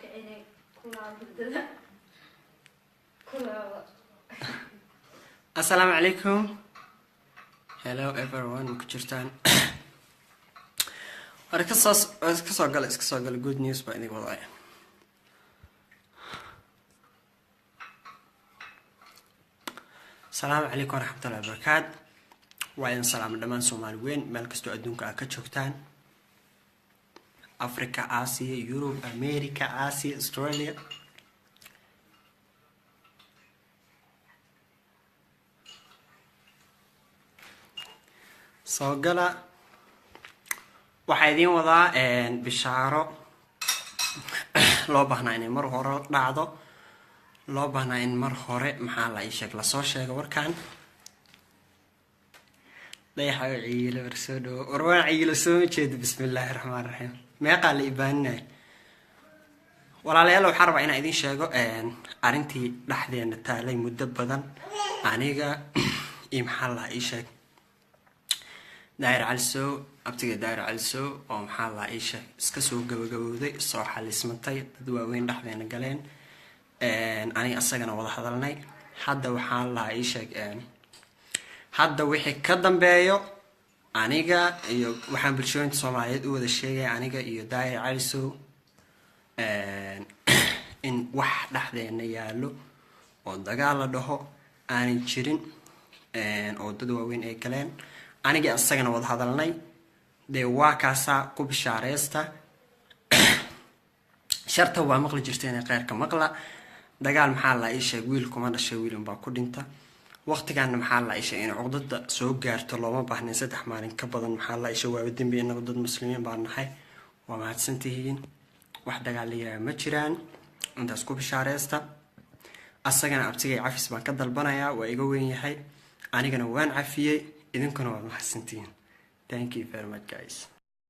Kicine ku laabo hurdada, ku laabo. Assalaamu calaykum. Hello everyone, ma ku jirtaan? War kasoo, iska soo gala, iska soo gala. Good news baa idin wadaya. Asalaamu calaykum waraxmatullahi wabarakaat. Waa idin salaamo dhammaan Soomaali weyn, meel kastoo adduunka aad ka joogtaan: Africa, Asia, Europe, America, Asia, Australia. Soo gala. Waxaa idiin wadaa bishaaro loo baahnaa inay mar hore dhacdo, loo baahnaa in mar hore, maxaa la ii sheeg, lasoo sheego warkan. Dayaxa oo ciilo, war soo dhawo. War waan ciilo, soo ma jeedo. Bismi illaahi raxmaan raxiim. Meeqaa la ibaaninaya? Walaalayaal, waxaan rabaa inaan idiin sheego arrintii dhexdeena taalay muddo badan, aniga iyo, maxaa la ii sheeg, Daahir Calisow, abtiga Daahir Calisow, oo, maxaa la ii sheeg, iska soo gabagabowday, soo xalismatay, dad waaweyn dhexdeena galeen, aniga asagana wada hadalnay. Hadda waxaan lahaa ii sheeg, hadda wixii ka dambeeyo aniga iyo, waxaan bulshooyinka Soomaaliyeed u wada sheegaya, aniga iyo Daahir Calisow in wax dhexdeena yaallo oo dagaal la dhaho aanay jirin, oo dad waaweyn ay galeen, aniga isagana wada hadalnay. Dee waa kaasaa, ku bishaareysta. Sharta waa maqli jirta, inay kheyrka maqla. Dagaal, maxaa la ii sheeg, wiil kuma dhashay, wiil unbaa ku dhinta. Waqtigaana, maxaa la ii sheeg, inay cuqdada soo gaarto looma baahnin 3 maalin ka badan. Maxaa la ii sheeg, waaba dembi. Inagu dad Muslimiin baan nahay. Waa mahadsantihiin. Wax dagaal la yiraha ma jiraan, intaas ku bishaareysta. Asagana abtigay cafis baan ka dalbanayaa, waa iga weyn yahay, anigana waan cafiyey. Idinkuna waad mahadsantihiin. Thank you very much, guys.